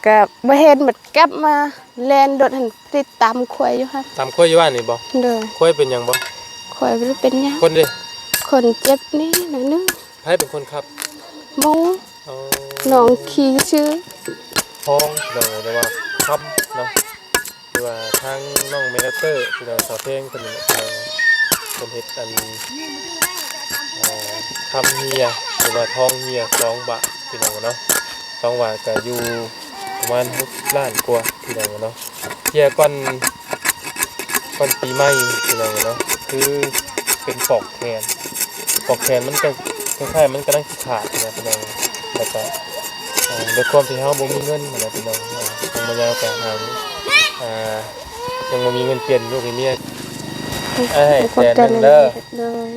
ກໍບໍ່ເຫັນ ບັດກັບມາແລ່ນລົດຫັ້ນ ຕິດຕາມຄວາຍຢູ່ຫັ້ນ. ຕາມຄວາຍຢູ່ບ້ານນີ້ບໍ່? ໂດຍ. ຄວາຍເປັນຫຍັງບໍ່? ຄວາຍບໍ່ໄດ້ເປັນຫຍັງ. ຄົນເດ? ຄົນເຈັບນີ້ໜ້ອຍໜຶ່ງ. ໃຜເປັນຄົນຂັບ? ໝູ່. ອໍ ນ້ອງຂີ່ຊື່. ທອງ ເນາະ ຫຼືວ່າຄຳເນາະ ຫຼືວ່າທາງນ້ອງແມ່ນາເຕີ ຫຼືວ່າສາວເພງ ເພິ່ນນີ້ແຫຼະ ເພິ່ນເຮັດອັນ ເອີ ຄຳເຮຍ ຫຼືວ່າທອງເຮຍສອງບາດ ພີ່ນ້ອງເນາະ. ສອງບາດກໍຢູ່ປະມານຫົກສິບລ້ານກວ່າ ພີ່ນ້ອງເນາະ. ເຮຍກ່ອນ ກ່ອນປີໃໝ່ ພີ່ນ້ອງເນາະ ຄືເປັນປອກແຂນ ປອກແຂນມັນກໍຄ້າຍໆ ມັນກຳລັງຊິຂາດນະ ພີ່ນ້ອງ. ແລ້ວກໍ ເອີ ດ້ວຍຄວາມທີ່ເຮົາບໍ່ມີເງິນນະ ພີ່ນ້ອງ ທາງມາຍາວກໍຫາ ເອີ ຍັງບໍ່ມີເງິນປ່ຽນລູກໃຫ້ເມຍ ໃຫ້ແສນໜຶ່ງເດີ. ໂດຍ.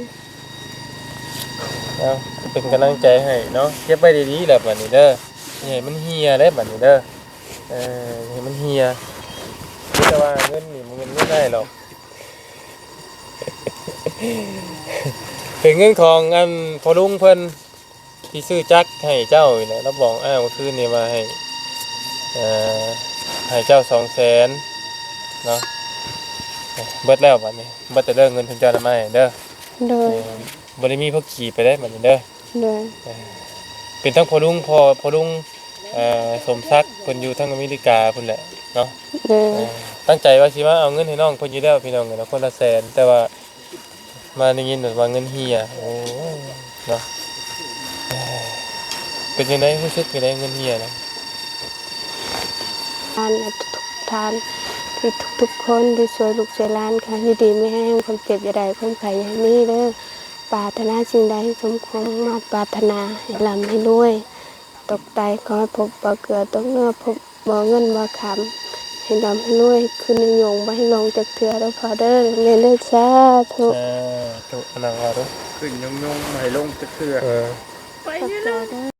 ເອົາ ເປັນກຳລັງໃຈໃຫ້ເນາະ ເກັບໄວ້ດີໆ ແລ້ວບັດນີ້ເດີ ຢ່າໃຫ້ມັນເຫ່ຍເດ້ບັດນີ້ເດີ. ເອີ ໃຫ້ມັນເຫ່ຍ ມີແຕ່ວ່າເງິນນີ້ບໍ່ແມ່ນເງິນອ້າຍດອກ ເປັນເງິນຂອງອັນພໍ່ລຸງເພິ່ນທີ່ຊື້ຈັກໃຫ້ເຈົ້ານີ້ແຫຼະ. ລາວບອກອ້າຍເມື່ອຄືນນີ້ວ່າໃຫ້ ເອີ ໃຫ້ເຈົ້າສອງແສນເນາະ. ເບິດແລ້ວບັດນີ້ ເບິດແຕ່ເລື່ອງເງິນເພິ່ນເຈົ້ານຳມາໃຫ້ເດີ. ໂດຍ. ເອີ ບໍ່ໄດ້ມີພວກກີບໄປໄດ້ບັດນີ້ເດີ. ໂດຍ. ເອີ ເປັນທັງພໍ່ລຸງ ພໍ່ ພໍ່ລຸງ ເອີ ສົມສັກ ເພິ່ນຢູ່ທາງອາເມລິກາພຸ້ນແຫຼະເນາະ. ໂດຍ. ເອີ ຕັ້ງໃຈວ່າຊິມາເອົາເງິນໃຫ້ນ້ອງເພິ່ນຢູ່ແລ້ວ ພີ່ນ້ອງເອີຍເນາະ ຄົນລະແສນ ແຕ່ວ່າມາໄດ້ຍິນວ່າເງິນເຮຍ. ໂອ້ຍເນາະ ເປັນຈັ່ງໃດ ຮູ້ສຶກຈັ່ງໃດເງິນເຮຍນະ? ທ່ານ ທຸກໆທ່ານ ທີ່ທຸກໆຄົນທີ່ຊ່ວຍລູກຊ່ວຍຫຼານ ຂໍຢູ່ດີມີແຮງ ຄວາມເຈັບຢ່າໄດ້ ຄວາມໄຂ້ຢ່າໃຫ້ມີເດີ. ປາດຖະໜາສິ່ງໃດ ສົມຄວາມມຸ່ງມາດປາດຖະໜາ ໃຫ້ລ່ຳໃຫ້ລວຍ. ຕົກໃດຂໍໃຫ້ພົບບໍ່ເກືອຕົກເໜືອ ພົບບໍ່ເງິນບໍ່ຄຳ ໃຫ້ລ່ຳໃຫ້ລວຍ ຂຶ້ນຍົງໆ ບໍ່ໃຫ້ລົງຈັກເທື່ອເດີພໍ່ເດີ ແມ່ເດີ. ສາທຸ ສາທຸ. ອັນນັ້ນວ່າເດີ ຂຶ້ນຍົງໆ ບໍ່ໃຫ້ລົງຈັກເທື່ອ. ເອີ ໄປຢູ່ເດີ.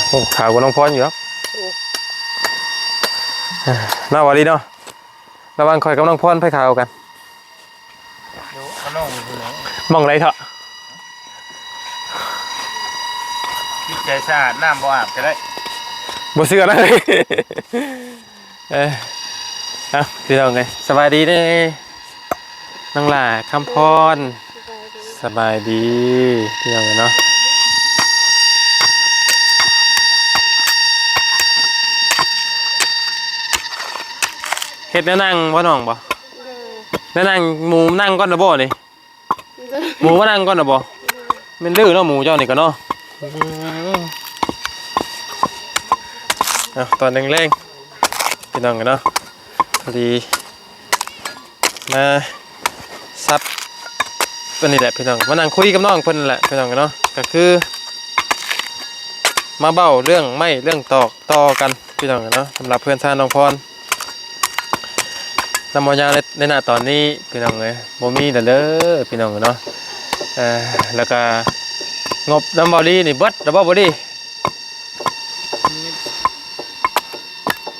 ໂອ້ ຂາວກວ່ານ້ອງພອນຢູ່ດອກ. ເນາະ ວ່າດີເນາະ ລະຫວ່າງຂ້ອຍກັບນ້ອງພອນ ໃຜຂາວກວ່າກັນ? ຢູ່ກັບນ້ອງຢູ່ພຸ້ນແຫຼະ. ໝ່ອງໃດເທາະ? ຈິດໃຈສະອາດ ນ້ຳບໍ່ອາບກໍໄດ້. ບໍ່ເຊື່ອນະ. ເອີ ເອົາ ພີ່ນ້ອງເອີຍ ສະບາຍດີເດີ ນ້ອງຫຼ້າຄຳພອນ. ສະບາຍດີ ສະບາຍດີ ພີ່ນ້ອງເອີຍເນາະ. ເຮັດແນວນັ່ງບໍ່ນ້ອງບໍ່? ໂດຍ. ແນວນັ່ງ ໝູນັ່ງກ່ອນລະບໍ່ນີ້? ໂດຍ. ໝູມານັ່ງກ່ອນນະບໍ່? ໂດຍ. ແມ່ນດື້ເນາະ ໝູເຈົ້ານີ້ກໍເນາະ. ອືມ ເອົາ ຕອນແລງໆ ພີ່ນ້ອງເນາະ ພໍດີມາສັບອັນນີ້ແຫຼະ ພີ່ນ້ອງ ມານັ່ງຄຸຍກັບນ້ອງເພິ່ນແຫຼະ ພີ່ນ້ອງເນາະ. ກໍຄືມາເວົ້າເລື່ອງໄມ້ເລື່ອງຕອກຕໍ່ກັນ ພີ່ນ້ອງເນາະ ສຳລັບເຮືອນຊານນ້ອງພອນ. ນຳເວົ້າຍາວໃນ ໃນ ນະ ຕອນນີ້ ພີ່ນ້ອງເອີຍ ບໍ່ມີແລ້ວເດີພີ່ນ້ອງເນາະ. ເອີ ແລ້ວກະງົບນຳເວົ້າລີນີ້ເບິດແລ້ວບໍ່ ບໍ່ລີ?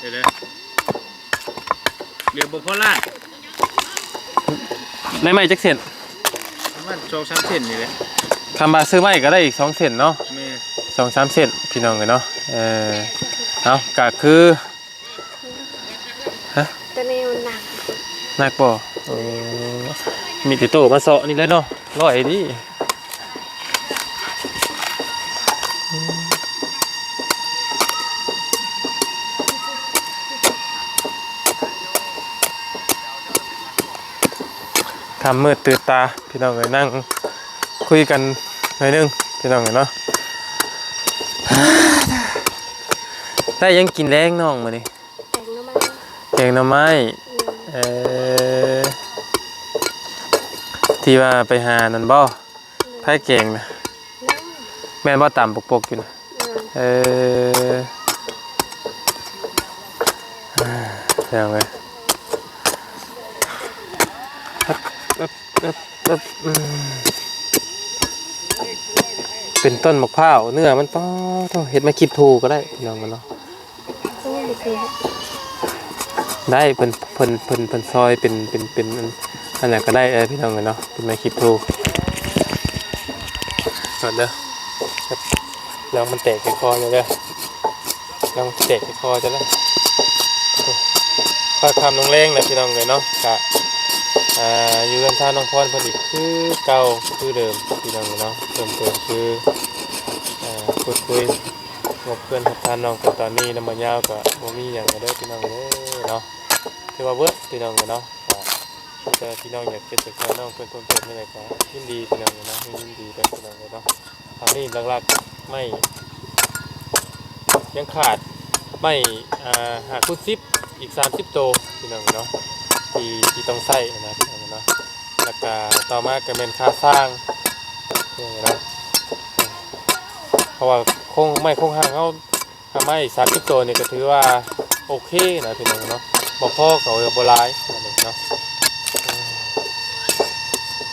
ເອີ ເຫຼືອບໍ່ພໍລ້ານ. ໄດ້ໄມ້ຈັກເສັ້ນ? ປະມານສອງສາມເສັ້ນນີ້ແຫຼະ. ຄຳວ່າຊື້ໄມ້ກໍໄດ້ອີກສອງເສັ້ນເນາະ. ແມ່ນ ສອງສາມເສັ້ນ ພີ່ນ້ອງເອີຍເນາະ. ເອີ ເອົາ ກະຄື ຮະ? ໂຕນີ້ມັນໜັກ. ໜັກບໍ່? ເອີ ມີແຕ່ໂຕ້ມາເຊາະນີ້ແຫຼະເນາະ ຮ້ອຍເດ້. ຄ່ຳມືດຕື່ນຕາ ພີ່ນ້ອງເອີຍ ນັ່ງຄຸຍກັນໜ້ອຍໜຶ່ງ ພີ່ນ້ອງເອີຍເນາະ. ໄດ້ຫຍັງກິນແລງນ້ອງມື້ນີ້? ແກງໜໍ່ໄມ້. ແກງໜໍ່ໄມ້. ອືມ ເອີ ເທ ທີ່ວ່າໄປຫານັ້ນບໍ່? ໃຜແກງນະ? ແມ່ນບໍ່? ຕຳປົກໆຢູ່ນະ. ເອີ ເອີ ເປັນຕົ້ນໝາກພ້າວ ເນື້ອມັນ ປາໂທ້ ເຮັດໄມ້ຄີບທູກໍໄດ້ ພີ່ນ້ອງເນາະ. ໄດ້ ເພິ່ນ ເພິ່ນ ເພິ່ນ ເພິ່ນຊອຍເປັນ ເປັນ ເປັນອັນ ອັນນັ້ນກໍໄດ້ເດ້ ພີ່ນ້ອງເອີຍເນາະ ເປັນໄມ້ຄີບທູ. ກ່ອນເດີ ລະວັງມັນແຕກໃສ່ຄໍເຈົ້າເດີ ລະວັງມັນແຕກໃສ່ຄໍເຈົ້າເດີ. ຄ່ອຍຄ່ຳລົງແລງແລ້ວ ພີ່ນ້ອງເອີຍເນາະ. ກະ ອ່າ ຢູ່ເຮືອນຊານນ້ອງພອນເພິ່ນອີກຄືເກົ່າຄືເດີມ ພີ່ນ້ອງເອີຍເນາະ. ເພີ່ມເຕີມຄື ອ່າ ພູດຄຸຍ ງົບເພື່ອນຮັບທານນ້ອງເພິ່ນຕອນນີ້ນຳ ບໍ່ຍາວກໍບໍ່ມີຫຍັງແລ້ວເດີ ພີ່ນ້ອງເດີເນາະ. ຖືວ່າເບິດ ພີ່ນ້ອງເອີຍເນາະ. ກໍມີແຕ່ວ່າພີ່ນ້ອງຢາກເຮັດຢາກຊ່ອຍນ້ອງເພິ່ນເພີ່ມເຕີມແນວໃດກໍຍິນດີ ພີ່ນ້ອງເອີຍເນາະ ຍັງຍິນດີເດີ ພີ່ນ້ອງເອີຍເນາະ. ຕອນນີ້ຫຼັກໆ ໄມ້ ຍັງຂາດໄມ້ ອ່າ ຫ້າຄູນສິບ ອີກສາມສິບໂຕ ພີ່ນ້ອງເນາະ ທີ່ ທີ່ຕ້ອງໃຊ້ນະ ພີ່ນ້ອງເນາະ. ແລ້ວກະຕໍ່ມາກໍແມ່ນຄາສ້າງ ພີ່ນ້ອງເນາະ ເພາະວ່າໂຄງ ໄມ້ໂຄງຮ່າງເຮົາ ຖ້າໄມ້ສາມສິບໂຕນີ້ກໍຖືວ່າໂອເຄນະ ພີ່ນ້ອງເນາະ ບໍ່ພໍກໍບໍ່ຫຼາຍເນາະ.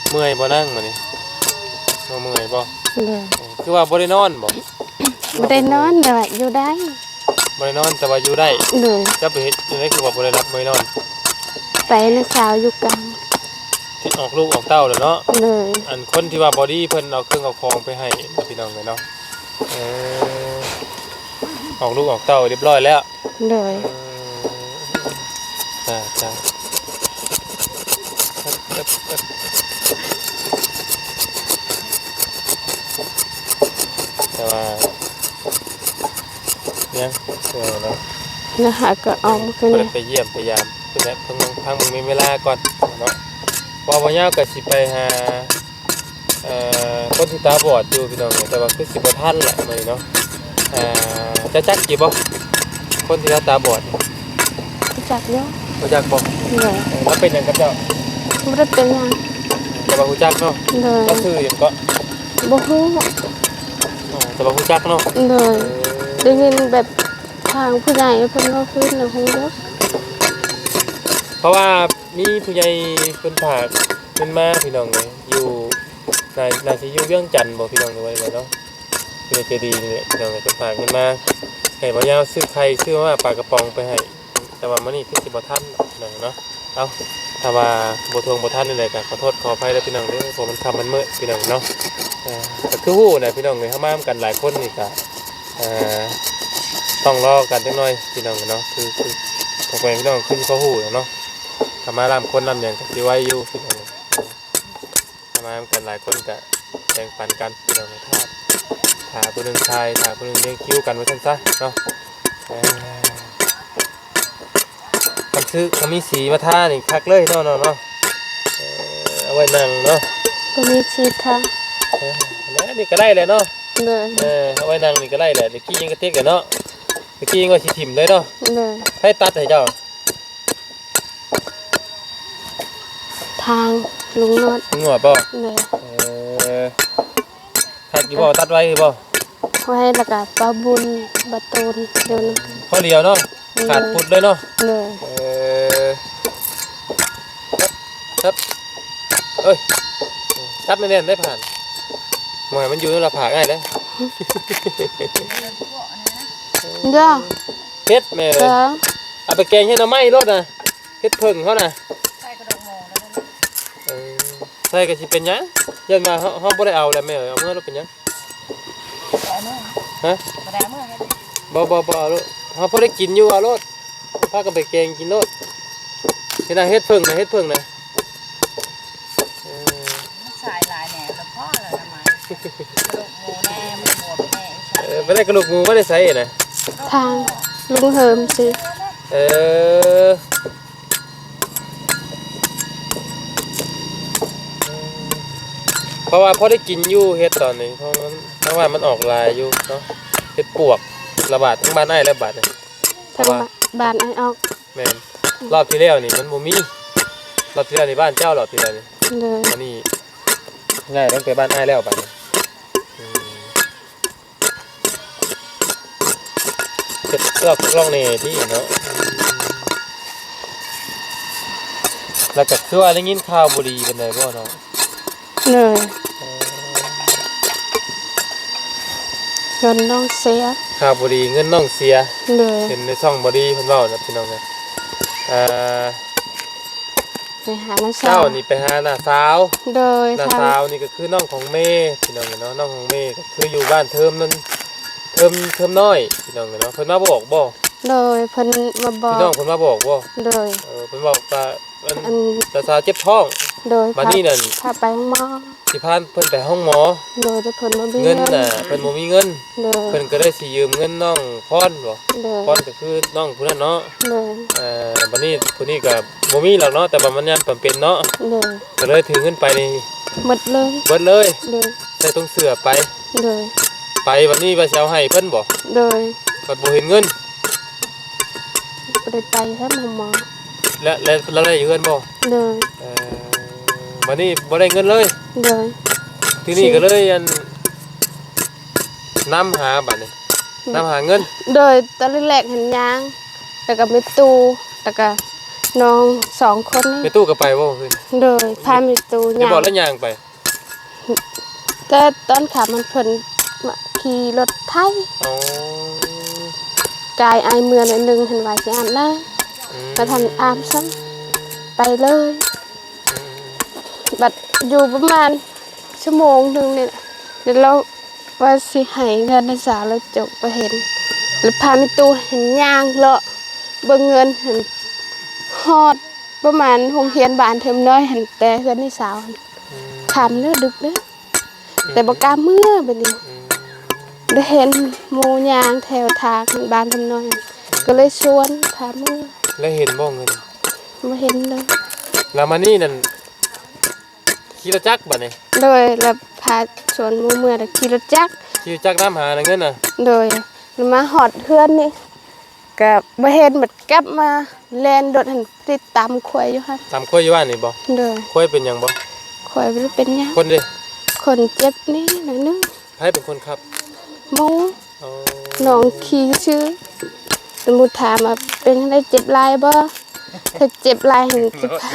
ເມື່ອຍບໍ່ນາງມື້ນີ້? ບໍ່ເມື່ອຍບໍ່? ໂດຍ. ເອີ ຄືວ່າບໍ່ໄດ້ນອນບໍ່? ບໍ່ໄດ້ນອນ ແຕ່ວ່າຢູ່ໄດ້. ບໍ່ໄດ້ນອນ ແຕ່ວ່າຢູ່ໄດ້. ໂດຍ. ເຈົ້າໄປເຮັດຈັ່ງໃດຄືວ່າບໍ່ໄດ້ຫຼັບບໍ່ໄດ້ນອນ? ໄປນຳສາວຢູ່ກາງ ທີ່ອອກລູກອອກເຕົ້າແລ້ວເນາະ? ໂດຍ. ອັນຄົນທີ່ວ່າບໍ່ດີເພິ່ນເອົາເຄື່ອງເອົາຂອງໄປໃຫ້ ພີ່ນ້ອງເອີຍເນາະ. ເອີ ອອກລູກອອກເຕົ້າຮຽບຮ້ອຍແລ້ວ. ໂດຍ. ເອີ ຈ້າ ຈ້າ ແຕ່ວ່າ ຍັງ ເອີ ເນາະ ນະຫາກໍອອກມາຄືນີ້ ບໍ່ໄດ້ໄປຢ້ຽມໄປຢາມ ເພິ່ນແຫຼະ ເພິ່ນພັງເບິ່ງເວລາກ່ອນເນາະ. ເວົ້າບໍ່ຍາວກໍຊິໄປຫາ ເອີ ຄົນທີ່ຕາບອດຢູ່ ພີ່ນ້ອງເອີຍ ແຕ່ວ່າຄືຊິບໍ່ທັນແຫຼະມື້ນີ້ເນາະ. ເຈົ້າຈັກຢູ່ບໍ່ ຄົນທີ່ລາວຕາບອດ? ຮູ້ຈັກຢູ່. ຮູ້ຈັກບໍ່? ໂດຍ. ລາວເປັນຫຍັງກັບເຈົ້າ? ບໍ່ໄດ້ເປັນຫຍັງ. ແຕ່ວ່າຮູ້ຈັກເນາະ? ໂດຍ. ລາວຊື່ຫຍັງເກາະ? ບໍ່ຮູ້. ອໍ ແຕ່ວ່າຮູ້ຈັກເນາະ? ໂດຍ. ເອີ ໄດ້ຍິນແບບທາງຜູ້ໃຫຍ່ເພິ່ນເວົ້າຄືນນະ ຮູ້ຢູ່. ເພາະວ່າມີຜູ້ໃຫຍ່ເພິ່ນຝາກເງິນມາ ພີ່ນ້ອງເອີຍ ຢູ່ ໜ້າ ໜ້າຊິຢູ່ວຽງຈັນບໍ ພີ່ນ້ອງເອີຍເນາະ. ເພິ່ນໃຈດີນີ້ແຫຼະ ພີ່ນ້ອງເອີຍ ເພິ່ນຝາກເງິນມາໃຫ້ບ່າວຍາວຊື້ໄຂ່ ຊື້ມາມ່າ ປາກະປ໋ອງໄປໃຫ້ ແຕ່ວ່າມື້ນີ້ຄືຊິບໍ່ທັນເນາະ ພີ່ນ້ອງເນາະ. ເອົ້າ ຖ້າວ່າບໍ່ທວງບໍ່ທັນແນວໃດກໍຂໍໂທດຂໍອະໄພເດີ ພີ່ນ້ອງເດີ ເພາະມັນຄ່ຳມັນມືດ ພີ່ນ້ອງເນາະ. ເອີ ກໍຄືຮູ້ນະ ພີ່ນ້ອງເອີຍ ເຮົາມານຳກັນຫຼາຍຄົນນີ້ກໍ ເອີ ຕ້ອງລໍກັນຈັກໜ່ອຍ ພີ່ນ້ອງເນາະ. ຄື ຄືພວກແມ່ພີ່ນ້ອງຄືຊິພໍຮູ້ແລ້ວເນາະ ຖ້າມາລຳຄົນລຳຫຍັງກໍຊິໄວຢູ່ ພີ່ນ້ອງເອີຍ. ມານຳກັນຫຼາຍຄົນກະແບ່ງປັນກັນ ພີ່ນ້ອງ. ຖ້າ ຖ້າຜູ້ໜຶ່ງຖ່າຍ ຖ້າຜູ້ໜຶ່ງລຽງຄິວກັນ ວ່າຊັ້ນຊະເນາະ. ເອີ ຄັນຊື້ ຄັນມີສີມາທານີ້ຄັກເລີຍເນາະ ເນາະ ເນາະ. ເອີ ເອົາໄວ້ນັ່ງເນາະ ບໍ່ມີສີທາ. ເອີ ແລ້ວນີ້ກໍໄດ້ແຫຼະເນາະ. ໂດຍ. ເອີ ເອົາໄວ້ນັ່ງນີ້ກໍໄດ້ແຫຼະ. ຕະກີ້ຍັງກະຕິກແຫຼະເນາະ ຕະກີ້ຍັງວ່າຊິຖິ້ມເລີຍເນາະ. ໂດຍ. ໃຜຕັດໃຫ້ເຈົ້າ? ທາງລຸງໜວດ. ລຸງໜວດບໍ່? ໂດຍ. ເອີ ຄັກຢູ່ບໍ່? ຕັດໄວຢູ່ບໍ່? ໄວ ແລ້ວກະປ້າບຸນ ປ້າຕູນ ດຽວນຳ ພໍດຽວເນາະ. ໂດຍ. ຂາດປຸດເລີຍເນາະ. ໂດຍ. ເອີ ເອີ ເອີຍ ຈັບແໜ້ນໆ ໄດ້ຜ່ານ ບໍ່ໃຫ້ມັນຢູ່ໃນໜ້າຜາກອ້າຍເດ້. ເດີ ເຮັດແມ່ເອີຍ. ເອີ ເອົາໄປແກງເຮັດໜໍ່ໄມ້ໂລດນະ ເຮັດເຜິ້ງເຮົານະ. ໃສ່ກະດູກໝູແລ້ວ. ເອີ ໃສ່ກໍຊິເປັນຫຍັງ? ຢ້ານວ່າເຮົາ ເຮົາບໍ່ໄດ້ເອົາແລ້ວແມ່ເອີຍ. ເອົາເມືອໂລດ ເປັນຫຍັງ? ເອົາເມືອ. ຮະ? ບໍ່ໄດ້ເອົາເມືອ. ບໍ່ ບໍ່ ບໍ່ເອົາໂລດ ເຮົາພໍໄດ້ກິນຢູ່ ເອົາໂລດ. ພາກັນໄປແກງກິນໂລດ. ເຮັດນະ ເຮັດເຜິ້ງນະ ເຮັດເຜິ້ງນະ. ເອີ ມັນສາຍຫຼາຍແນ່ ແລ້ວພໍແລ້ວນະໄມ້. ກະດູກໝູແນ່ ໝູບວມແນ່. ເອີ ໄປໄດ້ກະດູກໝູມາແຕ່ໃສນະ? ທາງລຸງເຫີມຊື້. ເອີ ເພາະວ່າພໍໄດ້ກິນຢູ່ເຫັດຕອນນີ້ ເພາະມັນ ທາງບ້ານມັນອອກຫຼາຍຢູ່ເນາະ ເຫັດປວກລະບາດທາງບ້ານອ້າຍແລ້ວບາດນີ້. ທາງບ້ານອ້າຍອອກ. ແມ່ນ ອືມ ຮອບທີ່ແລ້ວນີ້ມັນບໍ່ມີ ຮອບທີ່ແລ້ວນີ້ບ້ານເຈົ້າ ຮອບທີ່ແລ້ວນີ້. ໂດຍ. ອັນນີ້ ຍ້າຍລົງໄປບ້ານອ້າຍແລ້ວບັດນີ້. ອືມ ເຮັດເຊືອກລ່ອງແດ່ຕິເນາະ. ແລ້ວກໍຄືວ່າໄດ້ຍິນຂ່າວບໍ່ດີປານໃດບໍ່ເນາະ? ໂດຍ. ເອີ ເງິນນ້ອງເສຍ. ຂ່າວບໍ່ດີ ເງິນນ້ອງເສຍ. ໂດຍ. ເຫັນໃນຊ່ອງບໍ່ດີເພິ່ນເວົ້ານະ ພີ່ນ້ອງເອີຍ. ອ່າ ໄປຫານ້າສາວ. ເຈົ້ານີ້ໄປຫານ້າສາວ. ໂດຍ. ນ້າສາວນີ້ກໍຄືນ້ອງຂອງແມ່ ພີ່ນ້ອງເນາະ, ນ້ອງຂອງແມ່ກໍຄືຢູ່ບ້ານເທີມນັ້ນ ເທີມ ເທີມນ້ອຍ ພີ່ນ້ອງເນາະ. ເພິ່ນມາບອກບໍ່? ໂດຍ. ເພິ່ນມາບອກ. ພີ່ນ້ອງເພິ່ນມາບອກບໍ່? ໂດຍ. ເອີ ເພິ່ນເວົ້າວ່າ ອັນ ອັນ ນ້າສາວເຈັບທ້ອງ. ໂດຍ. ບັດນີ້ນັ້ນ ພາ ພາໄປໂຮງໝໍ. ຊິພາເພິ່ນໄປໂຮງໝໍ. ໂດຍ. ແຕ່ເພິ່ນບໍ່ມີເງິນ ເງິນນະ ເພິ່ນບໍ່ມີເງິນ. ໂດຍ. ເພິ່ນກໍເລີຍຊິຢືມເງິນນ້ອງພອນບໍ? ໂດຍ. ພອນກໍຄືນ້ອງຜູ້ນັ້ນເນາະ. ໂດຍ. ເອີ ບັດນີ້ຜູ້ນີ້ກໍບໍ່ມີດອກເນາະ ແຕ່ວ່າມັນຍາມຈຳເປັນເນາະ. ໂດຍ. ກໍເລີຍຖືເງິນໄປນີ້ໝົດເລີຍ. ເບິດເລີຍ. ໂດຍ. ໃສ່ຖົງເສື້ອໄປ. ໂດຍ. ໄປບັດນີ້ວ່າຊິເອົາໃຫ້ເພິ່ນບໍ? ໂດຍ. ບັດບໍ່ເຫັນເງິນ ບໍ່ໄດ້ໄປຊ້ຳໂຮງໝໍ. ແລ້ວ ແລ້ວ ແລ້ວໄດ້ຢູ່ເຮືອນບໍ່? ໂດຍ. ເອີ ບັດນີ້ບໍ່ໄດ້ເງິນເລີຍ. ໂດຍ. ທີນີ້ກໍເລີຍ ອັນ ນຳຫາບັດນີ້ ອືມ ນຳຫາເງິນ. ໂດຍ. ຕອນແລກໆຫັ້ນຍ່າງ ແລ້ວກໍແມ່ຕູ້ ແລ້ວກໍນ້ອງສອງຄົນນີ້. ແມ່ຕູ້ກໍໄປບໍ່ຄືນ? ໂດຍ. ພາແມ່ຕູ້ຍ່າງ. ຢ່າບອກແລ້ວຍ່າງໄປ. ແຕ່ຕອນຄ່ຳຫັ້ນເພິ່ນມາຂີ່ລົດໄຖ. ອໍ ກາຍອາຍເມືອໜ້ອຍໜຶ່ງ ເຫັນວ່າຊິອາບນ້ຳ ອືມ ບໍ່ທັນອາບຊ້ຳ ໄປເລີຍ. ອືມ ບັດຢູ່ປະມານຊົ່ວໂມງໜຶ່ງນີ້ ແລ້ວລາວວ່າຊິໃຫ້ເງິນນ້າສາວ ແລ້ວຈົກບໍ່ເຫັນ ແລ້ວພາແມ່ຕູ້ຫັ້ນຍ່າງເລາະເບິ່ງເງິນຫັ້ນ ຮອດປະມານໂຮງຮຽນບ້ານເທີມນ້ອຍຫັ້ນ ແຕ່ເຮືອນນ້າສາວຫັ້ນ ອືມ ຄ່ຳເດີ ດຶກເດີ. ອືມ ແຕ່ບໍ່ກ້າເມືອບັດນີ້. ອືມ ໄດ້ເຫັນໝູ່ຍ່າງແຖວທາງບ້ານທຳນ້ອຍ ກໍເລີຍຊວນພາເມືອ. ແລ້ວເຫັນບໍ່ເງິນ? ບໍ່ເຫັນເລີຍ. ແລ້ວມານີ້ນັ້ນ ຂີ່ລົດຈັກບັດນີ້? ໂດຍ. ແລ້ວພາຊວນໝູ່ເມືອ ແລ້ວຂີ່ລົດຈັກ ຂີ່ລົດຈັກນຳຫາເງິນນະ? ໂດຍ. ແລ້ວມາຮອດເຮືອນນີ້ ກະບໍ່ເຫັນ ບັດກັບມາແລ່ນລົດຫັ້ນ ຕິດຕາມຄວາຍຢູ່ຫັ້ນ. ຕາມຄວາຍຢູ່ບ້ານນີ້ບໍ່? ໂດຍ. ຄວາຍເປັນຫຍັງບໍ່? ຄວາຍບໍ່ໄດ້ເປັນຫຍັງ. ຄົນເດ? ຄົນເຈັບນີ້ໜ້ອຍໜຶ່ງ. ໃຜເປັນຄົນຂັບ? ໝູ່. ອໍ ນ້ອງຂີ່ຊື່. ໝູ່ຖາມວ່າເປັນຈັ່ງໃດ ເຈັບຫຼາຍບໍ່? ຖ້າເຈັບຫຼາຍຫັ້ນຊິພາ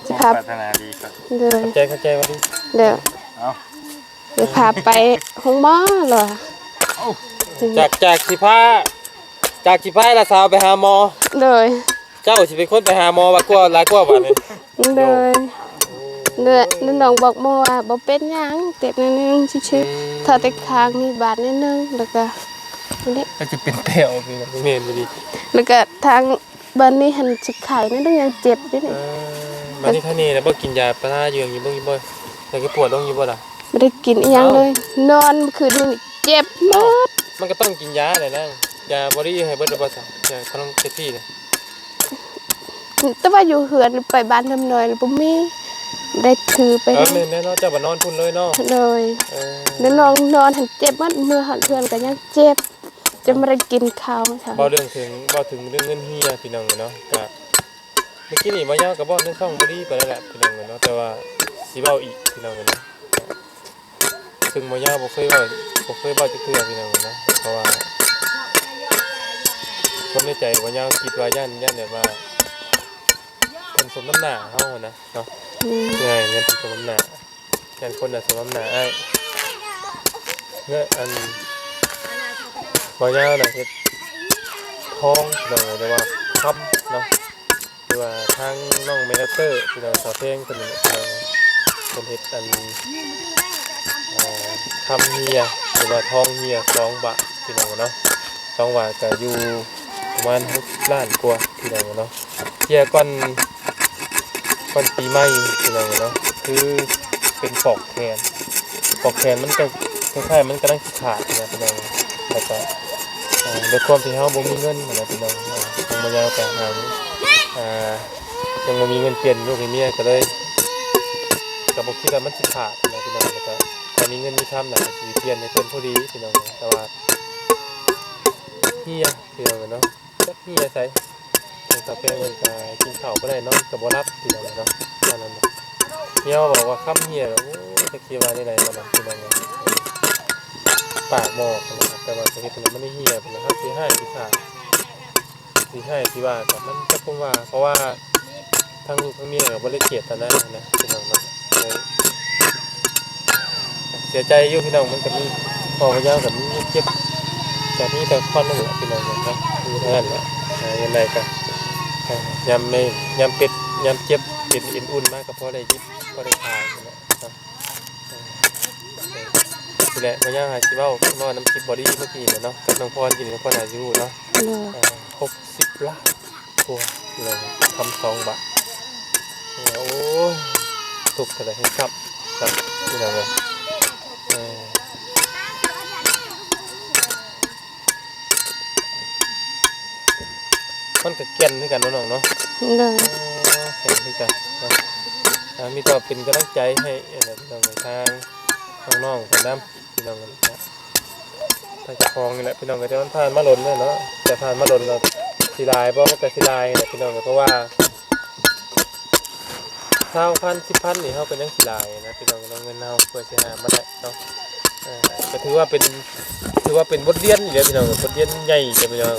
ຊິພາ ປາດຖະໜາດີກໍ ໂດຍ ຂອບໃຈ ຂອບໃຈ ຫວັດດີ. ໂດຍ. ເອົາ ໄປພາໄປໂຮງໝໍລະ. ຈາກ ຈາກຊິພາ ຈາກຊິພາຫຼານສາວໄປຫາໝໍ. ໂດຍ. ເຈົ້າຊິເປັນຄົນໄປຫາໝໍວ່າ ກວ່າ ຫຼາຍກວ່າບາດນີ້. ໂດຍ. ໂອ້ ແລ້ວນ້ອງບອກໝໍວ່າບໍ່ເປັນຫຍັງ ເຈັບໜ້ອຍໜຶ່ງຊື່ໆ. ອືມ. ຖ້າແຕ່ຂ້າງນີ້ບາດໜ້ອຍໜຶ່ງ ແລ້ວກໍນີ້ ອາດຈະເປັນແປວ ແມ່ນບໍ່ດີ. ແລ້ວກໍທາງ ບາດນີ້ຫັ້ນຊິໄຂ້ໜ້ອຍໜຶ່ງ ຍັງເຈັບຢູ່ນີ້. ເອີ ບາດນີ້ທ່ານນີ້ນະ ບໍ່ກິນຢາພາລາຢູ່ຫຍັງຢູ່ເບິ່ງຢູ່ບໍ່? ຢາແກ້ປວດລົງຢູ່ບໍ່ລະ? ບໍ່ໄດ້ກິນອີ່ຫຍັງເລີຍ. ເອົ້າ ນອນມື້ຄືນນີ້ເຈັບໝົດ. ເອົ້າ ມັນກໍຕ້ອງກິນຢາແຫຼະນາງ. ຢາບໍລິຢູ່ໃຫ້ເບິດແລ້ວບໍ່ຊະ? ຢາຂະໜົມເຊັກຊີນະ? ແຕ່ວ່າຢູ່ເຮືອນໄປບ້ານທຳນ້ອຍແລ້ວບໍ່ມີ ໄດ້ຖືໄປ. ເອີ ແມ່ນແຫຼະເນາະ ເຈົ້າກໍນອນພຸ້ນເລີຍເນາະ. ໂດຍ. ເອີ ແລ້ວນ້ອງນອນຫັ້ນເຈັບໝົດ ເມືອຮອດເຮືອນກໍຍັງເຈັບ. ຈະບໍ່ໄດ້ກິນເຂົ້າ. ເວົ້າເລື່ອງເຖິງ ເວົ້າເຖິງເລື່ອງເງິນເຮຍ ພີ່ນ້ອງເອີຍເນາະ, ກະເມື່ອກີ້ນີ້ບ່າວຍາວກໍເວົ້າໃນຊ່ອງບໍ່ດີປານໃດລະ ພີ່ນ້ອງເອີຍເນາະ, ແຕ່ວ່າຊິເວົ້າອີກ ພີ່ນ້ອງເອີຍເນາະ, ເຊິ່ງບ່າວຍາວບໍ່ເຄີຍເວົ້າ ບໍ່ເຄີຍເວົ້າຈັກເທື່ອ ພີ່ນ້ອງເອີຍເນາະ, ເພາະວ່າຄວາມໃນໃຈບ່າວຍາວຄິດວ່າຢ້ານ ຢ້ານແບບວ່າເພິ່ນສົມນ້ຳໜ້າເຮົາຫັ້ນນະເນາະ. ອືມ ເພື່ອໃຫ້ເງິນເພິ່ນສົມນ້ຳໜ້າ. ແມ່ນຄົນນະສົມນ້ຳໜ້າອ້າຍ. ເງິນ ອັນ ບ່າວຍາວນະເຮັດທອງເນາະ ຫຼືວ່າຄຳເນາະ, ຫຼືວ່າທາງນ້ອງແມ່ນແອັກເຕີ ຫຼືວ່າສາວແພງເພິ່ນນີ້ແຫຼະ ເພິ່ນເຮັດ ອັນ ເອີ ຄຳເຮຍ ຫຼືວ່າທອງເຮຍສອງບາດ ພີ່ນ້ອງເນາະ, ສອງບາດກໍຢູ່ປະມານຫົກລ້ານກວ່າ ພີ່ນ້ອງເນາະ. ເທື່ອກ່ອນ ກ່ອນປີໃໝ່ ພີ່ນ້ອງເອີຍເນາະ, ຄືເປັນປອກແຂນ ປອກແຂນມັນກໍຄ້າຍໆ ມັນກຳລັງຊິຂາດນະ ພີ່ນ້ອງ, ແລ້ວກໍ ເອີ ດ້ວຍຄວາມທີ່ເຮົາບໍ່ມີເງິນນະ ພີ່ນ້ອງ, ທາງບ່າວຍາວກໍຫາ ຍັງບໍ່ມີເງິນປ່ຽນໃຫ້ລູກໃຫ້ເມຍ ກໍເລີຍ ກໍບໍ່ຄິດວ່າມັນຊິຂາດນະ ພີ່ນ້ອງ, ແລ້ວກໍຖ້າມີເງິນມີຄຳນະ ກໍຊິປ່ຽນໃຫ້ເພິ່ນພໍດີ ພີ່ນ້ອງ, ແຕ່ວ່າເຮຍ ພີ່ນ້ອງເນາະ. ຈັກເຮຍໃສ ສາວແພງເພິ່ນກໍກິນເຂົ້າບໍ່ໄດ້ ນອນກໍບໍ່ຫຼັບ ພີ່ນ້ອງເນາະ, ອັນນັ້ນນະ. ຮຽວ ເວົ້າວ່າຄຳເຮຍ ໂອ້ຍ ຈັກຊິວ່າແນວໃດລະເນາະ ພີ່ນ້ອງເອີຍ. ປາກໝໍ້ ແຕ່ວ່າເຮັດໃຫ້ມັນເຮຍ ເຮົາຊິຮ້າຍຊິຂາດ ຊິຮ້າຍຊິວ່າກັນ ມັນຈັກຄົນວ່າ ເພາະວ່າທາງລູກທາງເມຍກໍບໍ່ໄດ້ເຈດຕະນານະ ພີ່ນ້ອງເນາະ. ເອີ ເສຍໃຈຢູ່ ພີ່ນ້ອງ ມັນກໍມີ ເວົ້າຍາວກໍມີເຈັບ ກໍມີແຕ່ຄວາມນັ້ນແຫຼະ ພີ່ນ້ອງເນາະ ມີເທົ່ານັ້ນແຫຼະ. ເອີ ຈັ່ງໃດກໍ ເອີ ຍາມແມ່ ຍາມເປັດ ຍາມເຈັບເປັນເອັນອຸ່ນມາກໍພໍໄດ້ຢິບ ພໍໄດ້ຂາຍຫັ້ນແຫຼະເນາະ. ເອີ ນີ້ແຫຼະ ບໍ່ຍາກຫາຊິເວົ້າ ເວົ້ານຳຄລິບບໍລີເມື່ອກີ້ແຫຼະເນາະ ກັບນ້ອງພອນ ກິນນ້ອງພອນຫາຊິຮູ້ເນາະ. ໂດຍ ເອີ ຫົກສິບລ້ານກວ່າ ພີ່ນ້ອງ ຄຳສອງບາດ. ເອີ ໂອ້ຍ ທຸກເທົ່າໃດແຮງຊ້ຳ ຊ້ຳ ພີ່ນ້ອງເອີຍ. ເອີ ມັນກໍແກ່ນຄືກັນເນາະນ້ອງເນາະ. ໂດຍ ເອີ ແກ່ນຄືກັນເນາະ. ອ່າ ມີແຕ່ເປັນກຳລັງໃຈໃຫ້ ເອີ ພີ່ນ້ອງເອີຍ ທາງນ້ອງໆເພິ່ນນຳ ພີ່ນ້ອງເອີຍ. ທາງເຈົ້າຂອງນີ້ແຫຼະ ພີ່ນ້ອງເອີຍ ແຕ່ມັນຜ່ານມາດົນແລ້ວເນາະ ແຕ່ຜ່ານມາດົນແລ້ວ ຊິຫຼາຍບໍ່ ມັນກໍຊິຫຼາຍແຫຼະ ພີ່ນ້ອງເອີຍ ເພາະວ່າ ຊາວພັນ ສິບພັນນີ້ ເຮົາກໍຍັງຊິຫຼາຍນະ ພີ່ນ້ອງເນາະ ເງິນເຮົາເພື່ອຊິຫາມາໄດ້ເນາະ. ເອີ ກໍຖືວ່າເປັນ ຖືວ່າເປັນບົດຮຽນອີກແລ້ວ ພີ່ນ້ອງ ບົດຮຽນໃຫຍ່ເລີຍ ພີ່ນ້ອງ.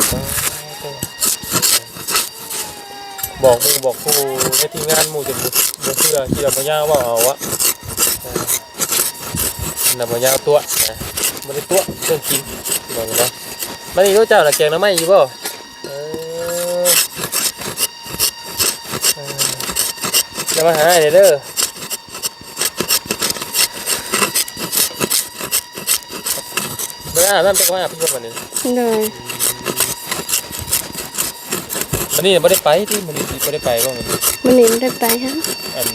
ບອກໝູ່ບອກຄູ່ໃນທີມງານໝູ່ຈົນບໍ່ເຊື່ອ ຄິດວ່າບໍ່ຍາວເວົ້າເອົາອະ ເອີ ນະ ບໍ່ຍາວຕົວະນະ ບໍ່ໄດ້ຕົວະເລື່ອງຈິງ ພີ່ນ້ອງເນາະ. ມານີ້ໂລດ ເຈົ້ານະ ແກງໜໍ່ໄມ້ຢູ່ບໍ່? ເອີ ເອີ ຢ່າມາຫາອ້າຍເດີ ບໍ່ໄດ້ອາບນ້ຳ ຈັກມາອາບເພິ່ນບັດນີ້. ໂດຍ ບັດນີ້ບໍ່ໄດ້ໄປຕິ ມື້ນີ້ບໍ່ໄດ້ໄປບໍ່? ມື້ນີ້ບໍ່ໄດ້ໄປຫາ ອັນ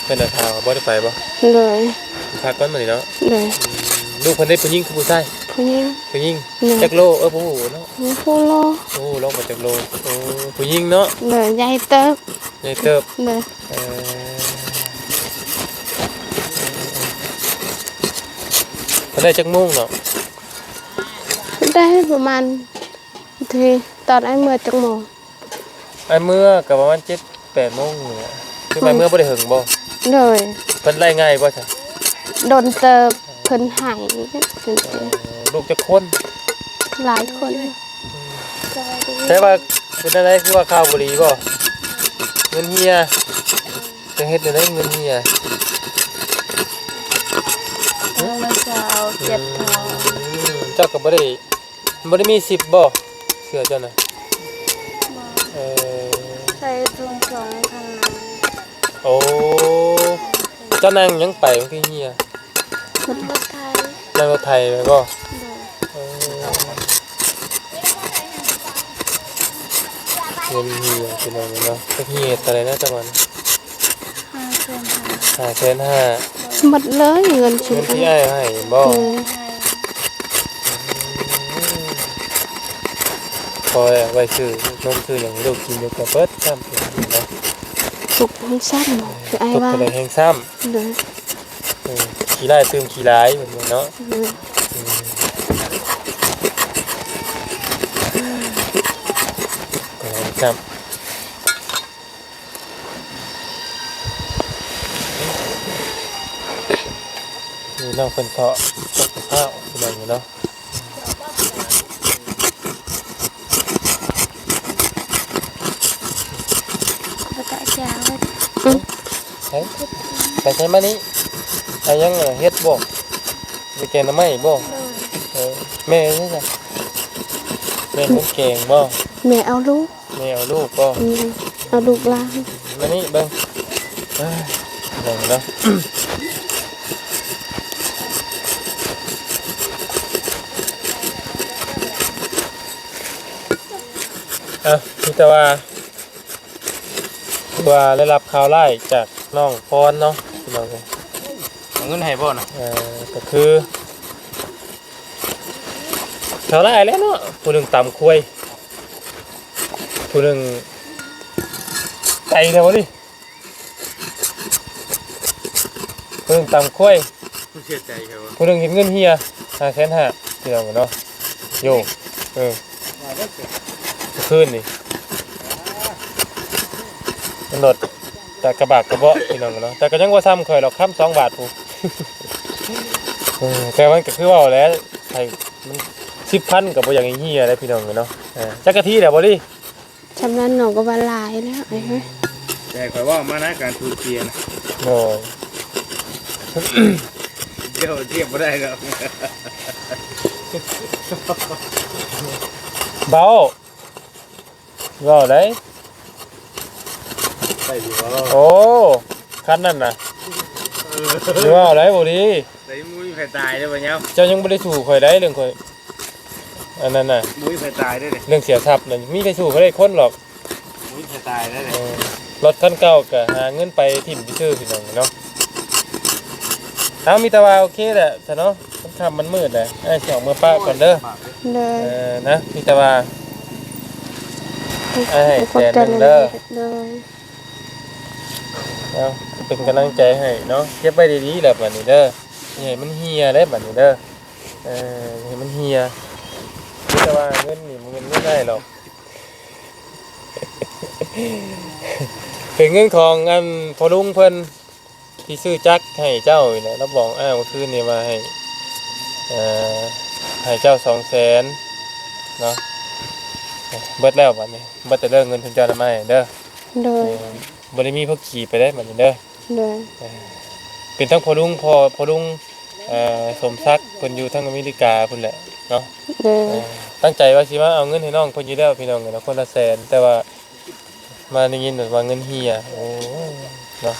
ເພິ່ນຖາມວ່າບໍ່ໄດ້ໄປບໍ່? ໂດຍ ພັກກ່ອນມື້ນີ້ເນາະ. ໂດຍ ອືມ ລູກເພິ່ນໄດ້ຜູ້ຍິງຄືຜູ້ຊາຍ? ຜູ້ຍິງ. ຜູ້ຍິງ. ໂດຍ ຈັກໂລ? ເອີ ບໍ່ຮູ້ເນາະ ບໍ່ຮູ້ໂລ ບໍ່ຮູ້ໂລວ່າຈັກໂລ. ໂອ້ ຜູ້ຍິງເນາະ. ໂດຍ ໃຫຍ່ເຕີບ. ໃຫຍ່ເຕີບ. ໂດຍ ເອີ ເພິ່ນໄດ້ຈັກໂມງເນາະ? ໄດ້ປະມານ ທີ່ຕອນອ້າຍເມືອຈັກໂມງ? ອ້າຍເມືອກໍປະມານເຈັດແປດໂມງນີ້ແຫຼະ. ຄືອ້າຍເມືອບໍ່ໄດ້ເຫິງບໍ່? ໂດຍ ເພິ່ນໄລ່ງ່າຍບໍ່ຊະ? ດົນເຕີບ ເພິ່ນໃຫ້. ເອີ ລູກຈັກຄົນ? ຫຼາຍຄົນ. ແຕ່ວ່າເປັນແນວໃດ ຄືວ່າຂ່າວບໍ່ດີບໍ່? ເງິນເຮຍ ຈະເຮັດແນວໃດເງິນເຮຍ? ຍັງບໍ່ຊາວ ເຈັບທ້ອງ. ອືມ ເຈົ້າກໍບໍ່ໄດ້ ບໍ່ໄດ້ມີຊິບບໍ່ ເສື້ອເຈົ້ານະ? ບໍ່. ເອີ ໃສ່ຖົງສອງຂ້າງໃນ. ໂອ້ ເຈົ້ານັ່ງຫຍັງໄປ ມັນຄືເຮຍ? ນັ່ງລົດໄຖ. ນັ່ງລົດໄຖໄປບໍ່? ໂດຍ. ເອີ ເງິນເຮຍ ພີ່ນ້ອງເນາະ. ຈັກເຮຍເທົ່າໃດນະ ຈຳນວນ? ຫ້າແສນຫ້າ. ຫ້າແສນຫ້າ. ໝົດເລີຍເງິນຊິ ເງິນທີ່ອ້າຍໃຫ້ແມ່ນບໍ່? ໂດຍ. ພໍໄວ້ຊື້ນົມຊື້ຫຍັງໃຫ້ລູກກິນຢູ່ກໍເບິດຊ້ຳເນາະ. ທຸກແຮງຊ້ຳ ຄືອ້າຍວ່າ ທຸກເທົ່າໃດແຮງຊ້ຳ. ໂດຍ. ເອີ ຂີ້ຮ້າຍຕື່ມຂີ້ຫຼາຍ ເພິ່ນວ່າເນາະ. ໂດຍ. ອືມ ກໍແຮງຊ້ຳ. ນີ້ນ້ອງເພິ່ນເທາະ ເທາະກັບເຂົ້າ ພີ່ນ້ອງເນາະ. ບໍ່ຕະຈາງເລີຍ. ອືມ ໄປ ໄປໃສມານີ້? ອາ ຫຍັງ ເຮັດບໍ່? ໄປແກງໜໍ່ໄມ້ບໍ່? ໂດຍ. ເອີ ແມ່ຢູ່ໃສ? ແມ່ຄົນແກງບໍ່? ແມ່ເອົາລູກ. ແມ່ເອົາລູກບໍ່? ອືມ ເອົາລູກຫຼານ. ມານີ້ເບິ່ງ ເອີຍ ເບິ່ງເນາະ. ເອີ ມີແຕ່ວ່າ ຄືວ່າໄດ້ຮັບຂ່າວຮ້າຍຈາກນ້ອງພອນເນາະ ພີ່ນ້ອງເອີຍ. ເອົາເງິນໃຫ້ບໍ່ນະ? ເອີ ກໍຄື ເທົ່າໃດແລ້ວເນາະ ຜູ້ໜຶ່ງຕຳຄວາຍ ຜູ້ໜຶ່ງໄກແລ້ວນີ້ ຜູ້ໜຶ່ງຕຳຄວາຍ ເສຍໃຈແທ້ວະ ຜູ້ໜຶ່ງເຮັດເງິນເຮຍ ຫ້າແສນຫ້າ ພີ່ນ້ອງເນາະ. ໂຍ ເອີ ຄືນນີ້ ມັນລົດ ກະບາກກະເບາະພີ່ນ້ອງເນາະ ແຕ່ກໍຍັງບໍ່ຊ່ຳຂ້ອຍດອກ ຄຳສອງບາດພຸ້ນ. ເອີ ແຕ່ມັນກໍຄືເວົ້າແຫຼະ ໃຫ້ມັນສິບພັນກໍບໍ່ຢາກໃຫ້ເຮຍແຫຼະພີ່ນ້ອງເນາະ. ເອີ ຈັກກະທີແລ້ວບໍ່ລີ? ຊ່ຳນັ້ນນ້ອງກໍວ່າຫຼາຍແລ້ວ ອ້າຍເອີຍ. ແຕ່ຂ້ອຍເວົ້າມານະ ການສູນເສຍນະ ໂດຍ ເຈົ້າທຽບບໍ່ໄດ້ດອກ ເບົາ ເວົ້າໄດ໋ ໄດ້ຢູ່ບໍ່? ໂອ້ ຄັນນັ້ນນະ ເອີ ເວົ້າໄດ໋ບໍ່ດີ ໄດ້ ບໍ່ມີໃຜຕາຍເດ້ບໍ່ຍາວ ເຈົ້າຍັງບໍ່ໄດ້ສູ້ຂ້ອຍໄດ໋ ເລື່ອງຂ້ອຍ ອັນນັ້ນນະ ບໍ່ມີໃຜຕາຍເດ້ນີ້ ເລື່ອງເສຍຊັບນັ້ນ ມີໃຜສູ້ຂ້ອຍໄດ້ຄົນດອກ ບໍ່ມີໃຜຕາຍເດ້ນີ້. ເອີ ລົດຄັນເກົ່າກໍຫາເງິນໄປຖິ້ມຊື່ໆ ພີ່ນ້ອງເນາະ. ເອົາ ມີແຕ່ວ່າໂອເຄແຫຼະຊະເນາະ ມັນຄ່ຳມັນມືດແຫຼະ ອ້າຍຊິອອກເມືອປະກ່ອນເດີ. ໂດຍ ເອີ ນະ ມີແຕ່ວ່າ ອ້າຍໃຫ້ແສນໜຶ່ງເດີ. ໂດຍ ເອົາ ເປັນກຳລັງໃຈໃຫ້ເນາະ ເກັບໄວ້ດີໆແຫຼະບາດນີ້ເດີ ຢ່າໃຫ້ມັນເຫ່ຍເດ້ບາດນີ້ເດີ. ເອີ ຢ່າໃຫ້ມັນເຫ່ຍ ມີແຕ່ວ່າເງິນນີ້ບໍ່ແມ່ນເງິນອ້າຍດອກ ເປັນເງິນຂອງອັນພໍ່ລຸງເພິ່ນ ທີ່ຊື້ຈັກໃຫ້ເຈົ້ານີ້ແຫຼະ ລາວບອກອ້າຍເມື່ອຄືນນີ້ວ່າໃຫ້ ເອີ ໃຫ້ເຈົ້າສອງແສນເນາະ. ເບິດແລ້ວບາດນີ້ ເບິດແລ້ວເດີ ເງິນເພິ່ນເຈົ້ານຳມາໃຫ້ເດີ. ໂດຍ ເອີ ບໍ່ໄດ້ມີພວກຂີ່ໄປເດ້ບາດນີ້ເດີ. ໂດຍ ເອີ ເປັນທັງພໍ່ລຸງ ພໍ່ ພໍ່ລຸງ ເອີ ສົມສັກ ເພິ່ນຢູ່ທາງອາເມລິກາພຸ້ນແຫຼະເນາະ. ໂດຍ ເອີ ຕັ້ງໃຈວ່າຊິມາເອົາເງິນໃຫ້ນ້ອງເພິ່ນຢູ່ແລ້ວ ພີ່ນ້ອງເອີຍເນາະ ຄົນລະແສນ ແຕ່ວ່າ ມາໄດ້ຍິນວ່າເງິນເຫ່ຍ ໂອ້ຍເນາະ.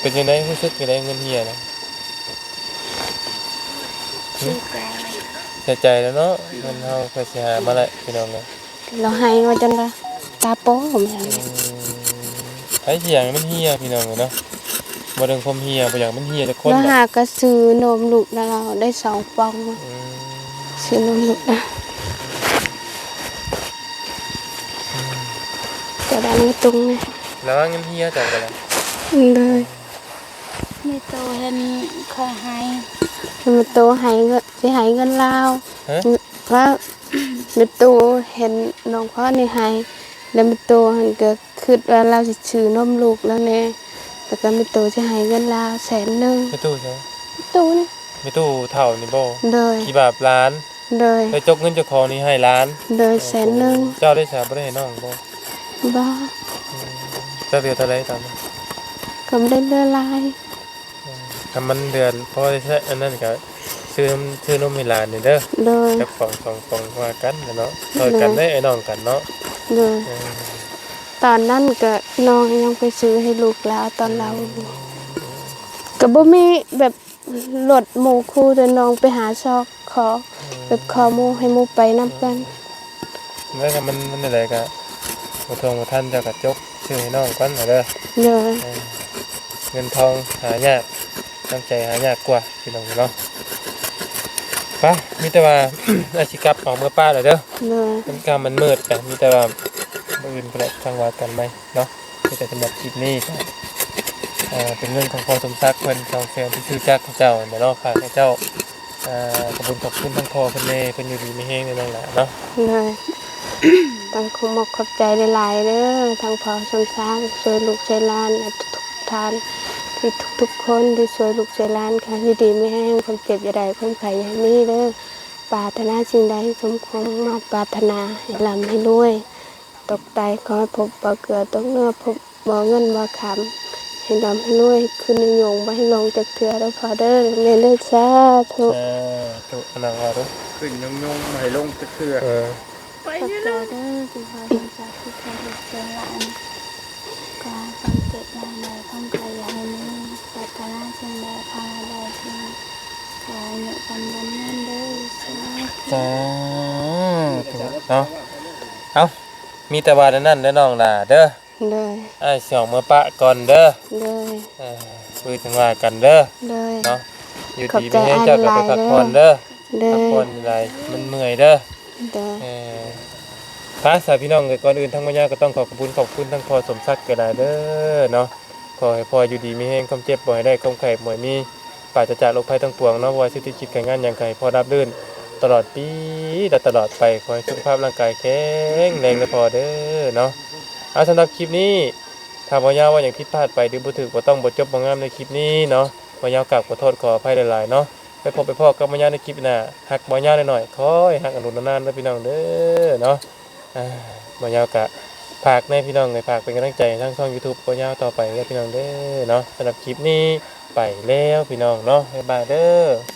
ເປັນຈັ່ງໃດ ຮູ້ສຶກຈັ່ງໃດເງິນເຫ່ຍນະ? ເສຍໃຈ ເສຍໃຈແລ້ວເນາະ ເງິນເຮົາເພື່ອຊິຫາມາແຫຼະ ພີ່ນ້ອງເອີຍ. ລາວໄຫ້ວ່າຈົນວ່າຕາໂປ້ ອືມ ໃຜຊິຢາກໃຫ້ມັນເຫ່ຍ ພີ່ນ້ອງເອີຍເນາະ. ບໍ່ເຖິງຄວາມເຫ່ຍ ບໍ່ຢາກມັນເຫ່ຍຈັກຄົນ ລາວຫາກະຊື້ນົມລູກລາວໄດ້ສອງປ່ອງ ອືມ ຊື້ນົມລູກລາວ ອືມ ກະດັງໄວ້ຕຸງນີ້ ລະວັງເງິນເຫ່ຍເຈົ້າກໍໄດ້. ໂດຍ ແມ່ຕູ້ເຫັນຂ້ອຍໄຫ້ ແມ່ຕູ້ໃຫ້ເງິນ ຊິໃຫ້ເງິນລາວ ຮະ? ວ່າແມ່ຕູ້ເຫັນນ້ອງພອນນີ້ໄຫ້ ແລ້ວແມ່ຕູ້ຫັ້ນກໍຄິດວ່າລາວຊິຊື້ນົມລູກລາວແດ່ ແລ້ວກໍແມ່ຕູ້ຊິໃຫ້ເງິນລາວແສນໜຶ່ງ. ແມ່ຕູ້ໃສ? ແມ່ຕູ້ນີ້ ແມ່ຕູ້ເຖົ້ານີ້ບໍ່? ໂດຍ ຂີ້ບາບຫຼານ. ໂດຍ ໄປຈົກເງິນເຈົ້າຂອງນີ້ໃຫ້ຫຼານ. ໂດຍ ແສນໜຶ່ງ. ເຈົ້າໄດ້ສາ ບໍ່ໄດ້ໃຫ້ນ້ອງບໍ່? ບໍ່. ອືມ ເຈົ້າເຫຼືອເທົ່າໃດຕອນນີ້? ກໍບໍ່ໄດ້ເຫຼືອຫຼາຍ. ອືມ ຖ້າມັນເດືອນພໍໄດ້ໃຊ້ອັນນັ້ນກໍຊື້ນົມ ຊື້ນົມໃຫ້ຫຼານນີ້ເດີ. ໂດຍ ຈັກປ່ອງສອງປ່ອງວ່າກັນແຫຼະເນາະ ຊ່ອຍກັນເດ້ ໂດຍ ອ້າຍນ້ອງກັນເນາະ. ໂດຍ ເອີ ຕອນນັ້ນກໍນ້ອງຍັງໄປຊື້ໃຫ້ລູກລາວ ຕອນລາວ ອືມ ກໍບໍ່ມີແບບລົດໝູ່ຄູ່ ແຕ່ນ້ອງໄປຫາຊອກຂໍ ອືມ ແບບຂໍໝູ່ ໃຫ້ໝູ່ໄປນຳກັນ. ແລ້ວກໍມັນ ມັນແນວໃດກໍບໍ່ທົ່ງບໍ່ທັນ ເຈົ້າກໍຈົກຊື້ໃຫ້ນ້ອງກ່ອນເດີ. ໂດຍ ເອີ ເງິນທອງຫາຍາກ ນ້ຳໃຈຫາຍາກກວ່າ ພີ່ນ້ອງເນາະ. ໄປ ມີແຕ່ວ່າ ອາ ຊິກັບອອກເມືອປະແລ້ວເດີ. ໂດຍ ມັນຄ່ຳມັນມືດແລ້ວ ມີແຕ່ວ່າມື້ອື່ນພຸ້ນແຫຼະ ຈັ່ງວ່າກັນໃໝ່ເນາະ. ມີແຕ່ສຳລັບຄລິບນີ້ກໍ ເອີ ເປັນເງິນຂອງພໍ່ສົມສັກເພິ່ນ ສອງແສນ ທີ່ຊື້ຈັກໃຫ້ເຈົ້າຫັ້ນແຫຼະເນາະ ຝາກໃຫ້ເຈົ້າ. ອ່າ ຂອບຄຸນ ຂອບຄຸນທາງພໍ່ເພິ່ນແດ່ ເພິ່ນຢູ່ດີມີແຮງເດີນ້ອງຫຼ້າເນາະ. ໂດຍ ຕ້ອງຂໍຂອບໃຈຫຼາຍໆເດີ ທາງພໍ່ສົມສັກ ຊ່ວຍລູກຊ່ວຍຫຼານ ແລະ ທຸກໆທ່ານ ທີ່ທຸກໆຄົນທີ່ຊ່ວຍລູກຊ່ວຍຫຼານ ຂໍຢູ່ດີມີແຮງ ຄວາມເຈັບຢ່າໄດ້ ຄວາມໄຂ້ຢ່າໃຫ້ມີເດີ. ປາດຖະໜາສິ່ງໃດ ສົມຄວາມມຸ່ງມາດປາດຖະໜາ ໃຫ້ລ່ຳໃຫ້ລວຍ. ຕົກຕາຍຂໍໃຫ້ພົບບໍ່ເກືອຕົກເໜືອ ພົບບໍ່ເງິນບໍ່ຄຳ ໃຫ້ລ່ຳໃຫ້ລວຍ ຂຶ້ນຍົງໆ ບໍ່ໃຫ້ລົງຈັກເທື່ອເດີພໍ່ເດີ ແມ່ເດີ. ສາທຸ ສາທຸ. ອັນນັ້ນວ່າເດີ ຂຶ້ນຍົງໆ ບໍ່ໃຫ້ລົງຈັກເທື່ອ. ເອີ ຂອບໃຈເດີທີ່ພໍ່ສົມສັກທີ່ຊ່ວຍລູກຊ່ວຍຫຼານ ຂໍໃຫ້ຄວາມເຈັບຢ່າໃຫ້ໄດ້ ຄວາມໄຂ້ຢ່າໃຫ້ມີ ປາດຖະໜາສິ່ງໃດຂໍໃຫ້ໄດ້ ຂໍໃຫ້ອາຍຸໝັ້ນຂວັນຍືນເດີ. ສາທຸ ສາທຸເນາະ. ເອົ້າ ມີແຕ່ວ່າແນວນັ້ນເດີນ້ອງຫຼ້າເດີ. ໂດຍ ອ້າຍຊິອອກເມືອປະກ່ອນເດີ. ໂດຍ ເອີ ມື້ຈັ່ງວ່າກັນເດີ. ໂດຍ ເນາະ ຢູ່ດີມີແຮງ ເຈົ້າກໍໄປພັກຜ່ອນເດີ. ໂດຍ ພັກຜ່ອນຫຼາຍມັນເມື່ອຍເດີ. ໂດຍ ເອີ ພາສາພີ່ນ້ອງເອີຍ ກ່ອນອື່ນທາງມາຍາກໍຕ້ອງຂໍຂອບຄຸນ ຂອບຄຸນທາງພໍ່ສົມສັກຫຼາຍໆເດີເນາະ. ຂໍໃຫ້ພໍ່ຢູ່ດີມີແຮງ ຄວາມເຈັບບໍ່ໃຫ້ໄດ້ ຄວາມໄຂ້ບໍ່ໃຫ້ມີ ປາສະຈາກໂລກໄພທັງປວງເນາະ. ບໍ່ວ່າເສດຖະກິດການງານຫຍັງ ກໍໃຫ້ພໍ່ລາບລື່ນຕະຫຼອດປີ ແລະ ຕະຫຼອດໄປ. ຂໍໃຫ້ສຸຂະພາບຮ່າງກາຍແຂງແຮງເດີພໍ່ເດີເນາະ. ເອົາ ສຳລັບຄລິບນີ້ ຖ້າບ່າວຍາວເວົ້າຫຍັງຜິດພາດໄປ ຫຼື ບໍ່ຖືກບໍ່ຕ້ອງ ບໍ່ຈົບບໍ່ງາມໃນຄລິບນີ້ເນາະ, ບ່າວຍາວກາບຂໍໂທດຂໍອະໄພຫຼາຍໆເນາະ. ໄປພົບໄປພໍ້ກັບບ່າວຍາວໃນຄລິບໜ້າ. ຮັກບ່າວຍາວໜ້ອຍໆ ຂໍໃຫ້ຮັກກັນດົນນານເດີພີ່ນ້ອງເດີເນາະ. ອ່າ ບ່າວຍາວກະຝາກແດ່ພີ່ນ້ອງເອີຍ, ຝາກເປັນກຳລັງໃຈທາງຊ່ອງ YouTube ບ່າວຍາວຕໍ່ໄປເດີພີ່ນ້ອງເດີເນາະ. ສຳລັບຄລິບນີ້ໄປແລ້ວພີ່ນ້ອງເນາ, ບາຍບາຍເດີ.